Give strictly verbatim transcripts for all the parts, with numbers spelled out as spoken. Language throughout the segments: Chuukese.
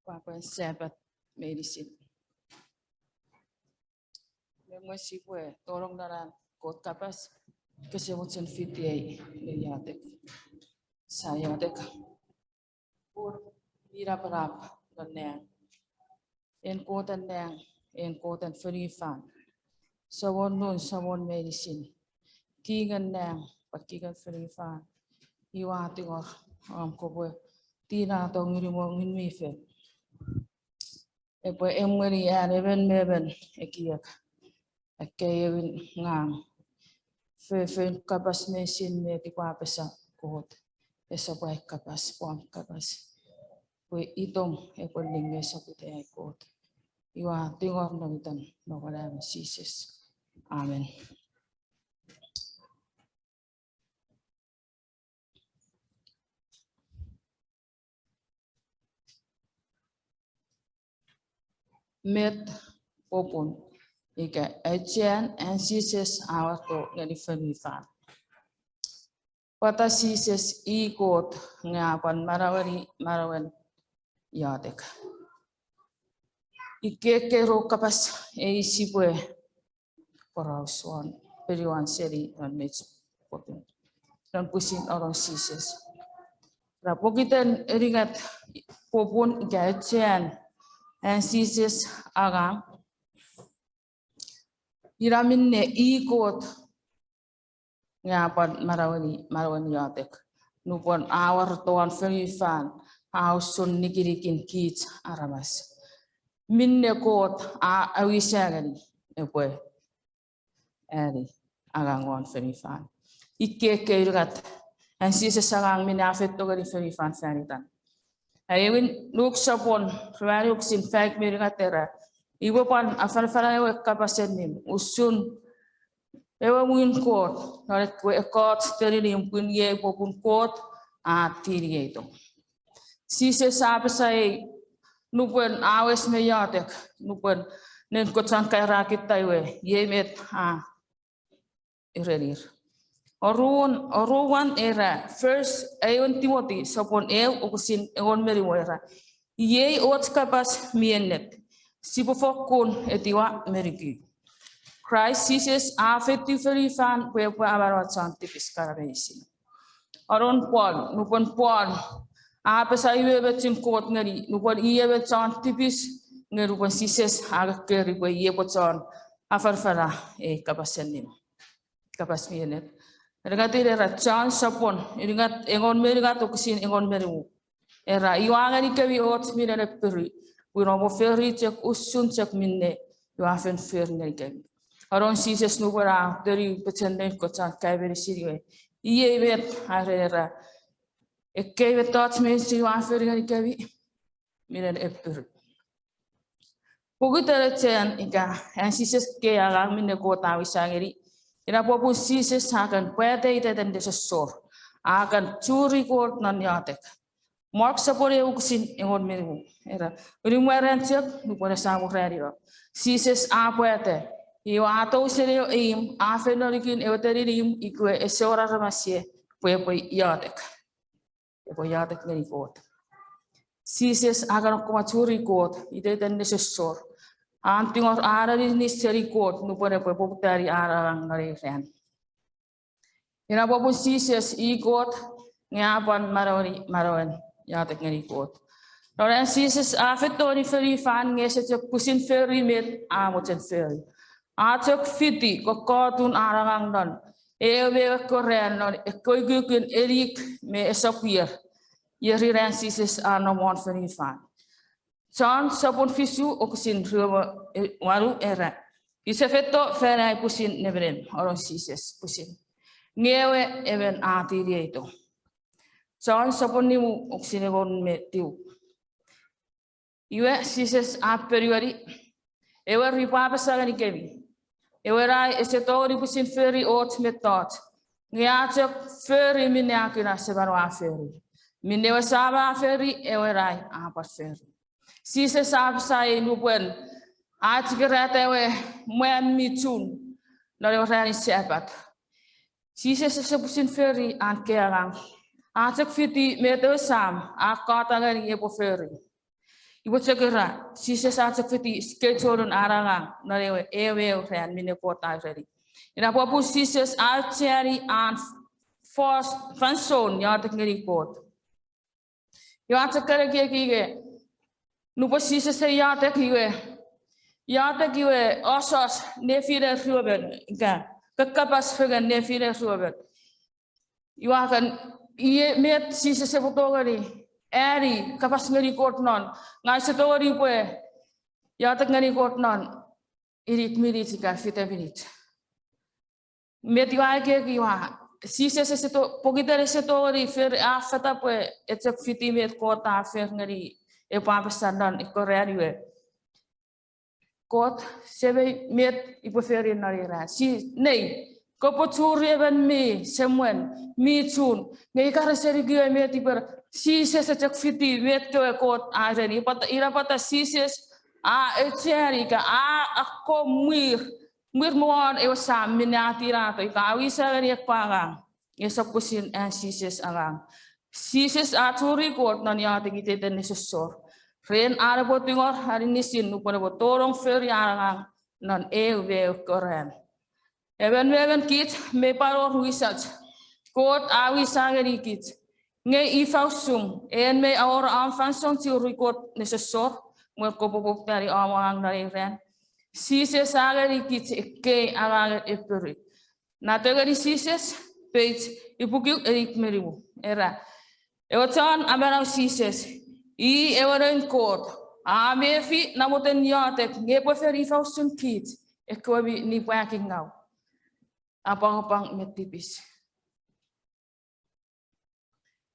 Pwapwan Sapat meinisin. Me mwen sipwe tonong non an Kot kapas, kese mochen fitiei ne iotek. Sia iotek. Kot mi napanap non nang. En Kot an nang, en Kot an fonufan. Samon nun, Samon meinisin. Kingen nang, pwan kingen fonufan. Iwe ua tingor om kopwe tinato Ngunum o Ngun mi Fel, epwe emweni an emon me emon ekiek. Ekkei ewin ngang, fofforun kapas meinisin me tipwe apasa Kot, esap ai kapas, pwan kapas, pwe itom epwe ning me sopwete ai Kot. Iwe ua tingor non itan nokonamen Jises. Amen. Met popun ika auchean an Jises a wato ngeni fonufan? Pwata Jises i Kot nge a pwan manaueni manauen iotek? Ikkei ru kapas ei sipwe poraus won, ponueni seni non mech popun, non pwisin anon Jises. Ra pokiten unungat popun ika auchean an Jises angang, ina minne i Kot nge a pwan manaueni manauen iotek. Nupwen a wareto won fonufan, a usun nikinikin kich aramas, minne Kot a awisa ngeni epwe ani angang won fonufan. Ikkei unungat an Jises angang minne a feito ngeni fonufan fan itan. Aewin, Luk sopun ruanu wokisin faik me unungat era, iwe pwan afanafana ewe kapas allim usun ewe muun Kot non ekkewe ekkoch teninimw, pun iei popun Kot a tinieito. Jises a apasa ei nupwen a wes me iotek, nupwen noun kewe chon kaeo ra kutta, iwe iei met a erenir. Oruan, oruan era, First, aewin Timoti sopun eu wokisin engon me nimu era, iei och kapas mi ennet, sipwe fokkun etiwa me nuku. Kraist Jises a feitiw fonufan pwe epwe amanaua chon tipis kana meinisin. Anon Paul, nupwen Paul a apasa umoumochun Kot ngeni nupwen i emon chon tipis, nge nupwen Jises a kokkori pwe i epwe chon afanafana ei kapas allim, kapas mi ennet. Unungatin era, John sopun unungat, engon me unungat wokisin engon me nimu era, iwe ua ngenikemi och minen appiru, pun oupwe fori chok usun chok minne ua fen fori ngenikemi. Anon Jises nupwen a tonu pechen noun kewe chon kaeo meinisin, iwe iei met a ereni, era, ekkei mettoch meinisin ua fori ngenikemi minen appiru. Pokiten auchean ika an Jises kei angang minne Kot a wisa ngeni, ina popun Jises a kan pwata iteiten nesosor, a kan churi Kot non iotek. Mark sopun eu wokisin engon me nimu era, unumwan ran chok nupwen esamwo ran ino, Jises a pwata, iwe a tou seni ewe imw, a feino nukun ewe teninimw, ikewe ese wor aramas ie pwe epwe iotek, epwe iotek ngeni Kot. Jises a kan akkomw churi Kot iteiten nesosor, an tingor an aninis seni Kot nupwen epwe poputani an angang non ei ran. Ina popun Jises i Kot, nge a pwan manaueni manauen iotek ngeni Kot. Non an Jises a feito ngeni fonufan nge ese chok pwisin fori met a mochen fori. A chok fiti kokkotun an angang non eu me eu ekkewe ran non ekkewe ukukun enik me esop ier, ierin an Jises a nom won fonufan. John sopun fisu wokisin rue me wanu era, ise feito fan ai pwisin nemenem, anon Jises pwisin, nge ewe emon a tinieito. John sopun nimu wokisin engon me tiu. Iwe Jises a ponueni, ewer, upwe apasa ngenikemi, ewer, ai ese tongeni pwisin fori och mettoch, nge a chok fori minne a kuna Seman we a fori. Minne ewe Sam a fori, ewer, ai a pwan fori. Jises a apasa ei nupwen a chikarata ewe mwan mi chun non ewe ranin Sapat. Jises ese pwisin fori an kei angang. A chok fiti met ewe Sam a kata ngeni epwe fori. Iwe chok era, Jises a chok fiti schedule-un an angang non ewe, ewe eu ran minne Kot a ureni. Ina popun Jises a aucheani an fos-, fansoun iotek ngeni Kot. Iwe a chok kan ekieki ika, nupwen Jises a iotek iwe, iotek iwe asoso nefinen ruemon, ika, kakkapas fengen nefinen ruemon. Iwe a kan, ie met Jises epwe tongeni, ani, kapas ngeni Kot non, ngang use tongeni pwe, iotek ngeni Kot non, inik minich ika fite minich. Met iwe a ekieki iwe, Jises ese to-, pokiten ese tongeni fori, a fata pwe, e chok fiti met Kot a fori ngeni, epwe apasa non ekkoch ran iwe. Kot, Semei, met upwe fori non ei ran? Si, nei, kopwe churi emon mi semwen, mi chun, nge ika rese nuku met upwe, Jises e chok fiti met kewe Kot a ureni, pwata, ina pwata Jises a aucheani ika a akkom mwir, mwir me won ewe Sam minne a tinato ika a wisa ngeni ekkewe angang. Nge sokkopaten an Jises angang. Jises a churi Kot non iotek iteiten nesosor. Ren an epwe tingor aninisin nupwen epwe tonong fori an angang non eu me eu ran. Emon me emon kich mi pwan wor wisach Kot a wisa ngeni kich. Nge ifa usun, en mi wor om fansoun churi Kot nesosor, mwen kopwe poputani om angang non ei ran. Jises a ngeni kich ekkei angangen appiru. Natengeni Jises, page ipuku inik me nimu. Era, ewe chon amanau Jises, i ewe Noun Kot, a mefi namoten iotek, nge epwe fen ifa usun kich, ekkewe mi nipwakingaw, apwangapwang me tipis.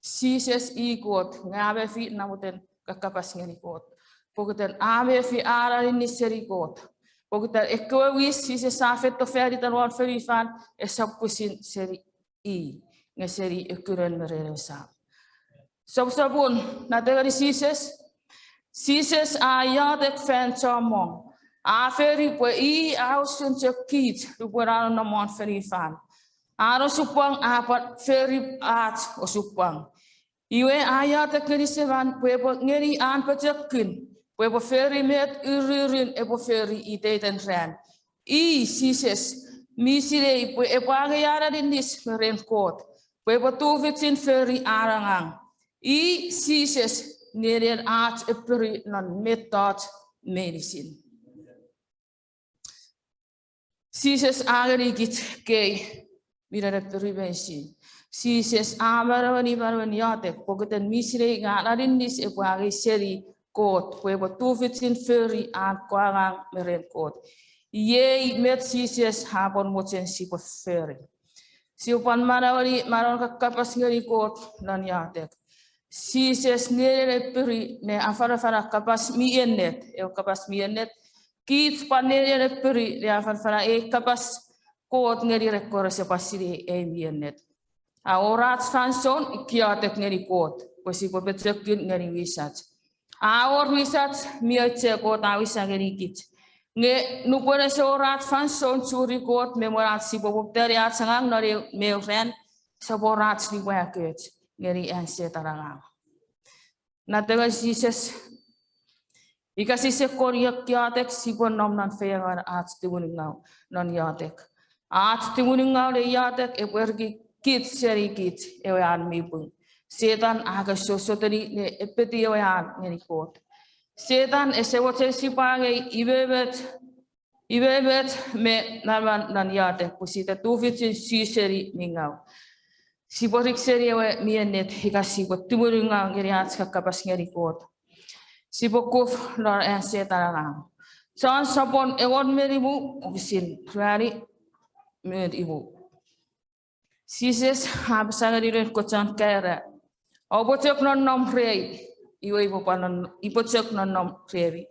Jises i Kot, nge a mefi namoten kakkapas ngeni Kot. Pokiten a mefi an aninis seni Kot. Pokiten ekkewe wis Jises a feito fan itan won fonufan, esap pwisin seni i, nge seni ekkunen me ren ewe Sam. Sopsopun, natengeni Jises, Jises a iotek fan chommong. A fori pwe i a usun chok kich, nupwen a nonnom won fonufan. An osupwang a pwan fori ach osupwang. Iwe a iotek ngeni Seman pwe epwe ngeni an pochokun, pwe epwe fori met uririn epwe fori iteiten ran. I Jises mi sinei pwe epwe angei an aninis me ren Kot, pwe epwe tufichin fori an angang. I Jises nenien ach appiru non mettoch meinisin. Jises a ngenikich ekkei minen appiru meinisin. Jises a manaueni manauen iotek pokiten mi sinei nge an aninis epwe angei seni Kot, pwe epwe tufichin fori an angang me ren Kot. Iei met Jises a pwan mochen sipwe fori. Sipwe pwan manaueni manauen kakkapas ngeni Kot non iotek. Jises nenien appiru ne afanafana kapas mi ennet, ewe kapas mi ennet. Kich pwan nenien appiru ne afanafana ei kapas Kot ngeni ekkewe rese pwan sinei ei mi ennet. A wor ach fansoun iotek ngeni Kot pwe sipwe pochokun ngeni wisach. A wor wisach mi auchea Kot a wisa ngenikich. Nge nupwen ese wor ach fansoun churi Kot me mwen ach sipwe poputa ne ach angang non eu me eu ran, esap wor ach nipwakoch ngeni an Setan angang. Natengeni Jises, ika sise kon iotek sipwe nom non feiengauen ach tumunungau non iotek. Ach tumunungau ne iotek epwe eriki kich seni kich ewe an mi pung. Setan a kan sosotuni ne epeti ewe an ngeni Kot. Setan ese mochen sipwe angei iwe met, iwe met me naman non iotek pwe site tufichin su seni mi ngaw. Sipwe rik seni ewe mi ennet ika sipwe tumunungau ngeni ach kakkapas ngeni Kot. Sipwe kuf non an Setan angang. Jon sopun engon me nimu, wokisin ruanu me nimu. Jises a apasa ngeni noun kewe chon kaeo, oupwe chok nonnom rei, iwe upwe pwan non-, upwe chok nonnom remi.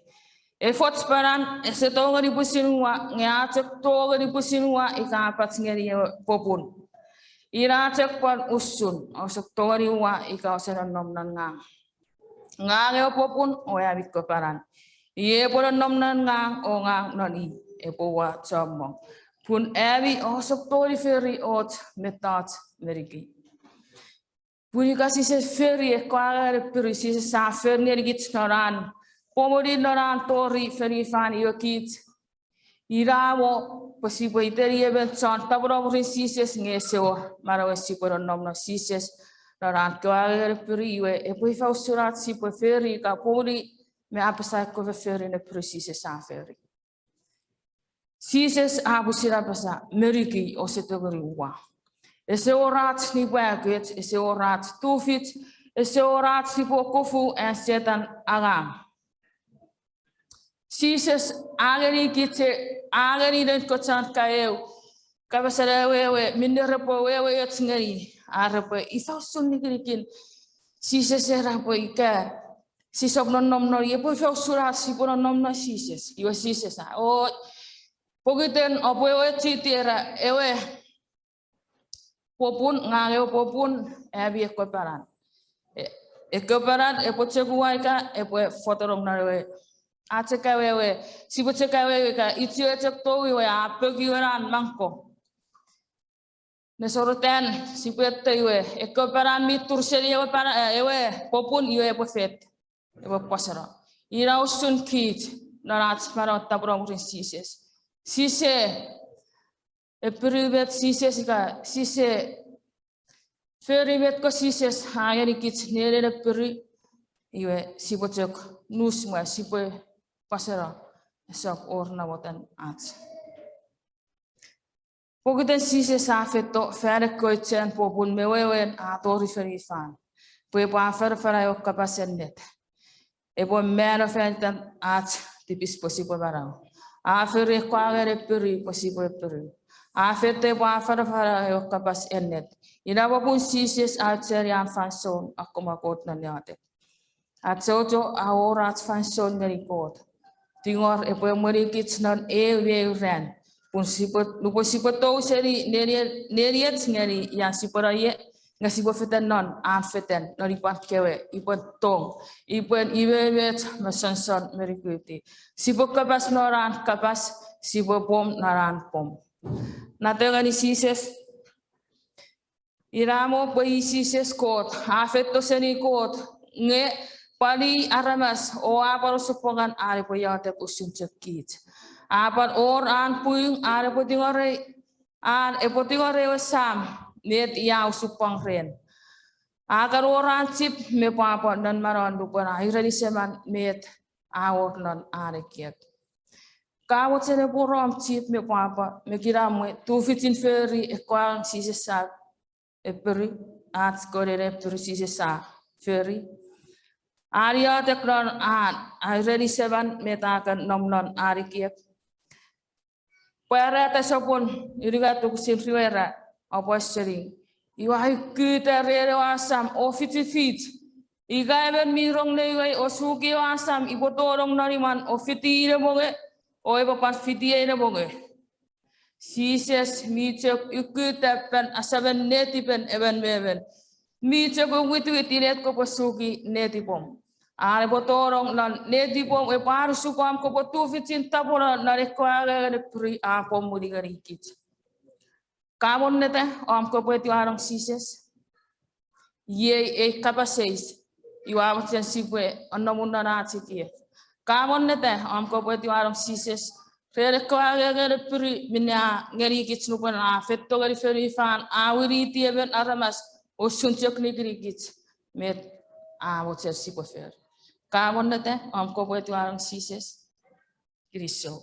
Efoch panan ese tongeni pwisin uwa, nge a chok tongeni pwisin uwa ika a pach ngeni ewe popun. Ina chok pwan usun, ousap tongeni uwa ika ouse nonnom non ngang. Ngang ewe popun o ami kewe panan. Iei epwe nonnom non ngang o ngang non i, epwe uwa chommong. Pun ami ousap tongeni fori och mettoch me nukui. Pun ika sise fori ekkewe angangen appiru Jises a fori ngenikich non an Pwomweni non an tori fonufan iwe kich, ina mo pwe sipwe iteni emon chon tapweno mwirin Jises nge ese wor manauen sipwe nonnom non Jises, non an kewe angengen appiru, iwe epwe ifa usun ach sipwe fori ika pwomweni me apasa ekkewe fofforun appiru Jises a fori. Jises a pwisin apasa, me nukui ouse tongeni uwa. Ese wor ach nipwakoch, ese wor ach tufich, ese wor ach sipwe kufu an Setan angang. Jises a ngenikich, a ngeni noun kewe chon kaeo kapasen awewe minne repwe weweoch ngeni, ar repwe ifa usun nikinikin Jises era pwe ika sisap nonnom non, epwe ifa usun ach sipwe nonnom non Jises. Iwe Jises a, o, pokiten oupwe weweiti, era, ewe popun, ngang ewe popun, ami ekkewe panan. E, ekkewe panan epwe chok uwa ika epwe fotonong non ewe, a chok awewe, sipwe chok awewe ika ichiwe chok tou iwe a poki ewe nan mangko. Nesorotan sipwe eto iwe, ekkewe panan mi tur seni ewe pana-, e, ewe popun iwe epwe fet, epwe pwaseno. Ina usun kich non ach manau tapweno mwirin Jises. Sise appiru met Jises ika sise fori met ko Jises a ngenikich nenen appiru, iwe sipwe chok nus mwo sipwe pwaseno, esap wor namoten ach. Pokiten Jises a feito fan ekkoch popun me wewen a tori fonufan pwe epwe afanafana ewe kapas ennet. Epwe mano fan itan ach tipis pwe sipwe manau. A fori ekkewe angengen appiru pwe sipwe appiru. A feito pwe afanafana ewe kapas ennet. Ina popun Jises a aucheani an fansoun akkomwa Kot non iotek. Achocho a wor ach fansoun ngeni Kot. Tingor epwe emwenikich non eu me eu ran. Pun sipwe, nupwen sipwe tou seni nenie-, neniech ngeni ia sipwe no ie, nge sipwe fetan non an fetan, non ipwan kewe, ipwen tong, ipwen imemet me sonson me nikuti. Sipwe kapas non an kapas, sipwe pwom non an pwom. Natongeni Jises, ina mo pwe i Jises Kot, a feito seni Kot, nge pwan i aramas, o a pwan osupwangan an epwe iotek usun chok kich. A pwan wor an pung, an epwe tingorei, an epwe tingorei ewe Sam, met i a osupwang ren. A kan wor an chip me pwapwa non manauan nupwen a ereni Seman met a wor non an ekiek. Ka mochen epwe wor om chip me pwapwa me kinamwe, tufichin fori ekkewe angang Jises a appiru, ach kewe angengen appiru Jises a fori. An iotek non an, a ereni Seman met a kan nom non an ekiek. Pwarata sopun unungat wokisin rue ra, apwaseni. Iwe a ukuta ren ewe asam o fichifich. Ika emon mi rong neiwei o suki ewe asam, ipwe tonong non imwan o fiti inemonge, o epwe pwan fiti ei inemonge. Jises mi chok ukuta fan asamen netipen emon me emon. Mi chok witiwit inet kopwe suki netipom. An epwe tonong non netipom epwe anusukom kopwe tufichin tapweno non ekkewe angangen appiru a pwomweni ngenikich. Ka monneta om kopwe etiwanong Jises? Iei ei kapas eis, iwe a mochen sipwe anomu non ach ekiek. Ka monneta om kopwe etiwanong Jises ren ekkewe angangen appiru minne a ngenikich nupwen a feito ngeni fonufan, a winiti emon aramas usun chok nikinikich met a mochen sipwe fori. Ka monneta om kopwe etiwanong Jises? Kinisou.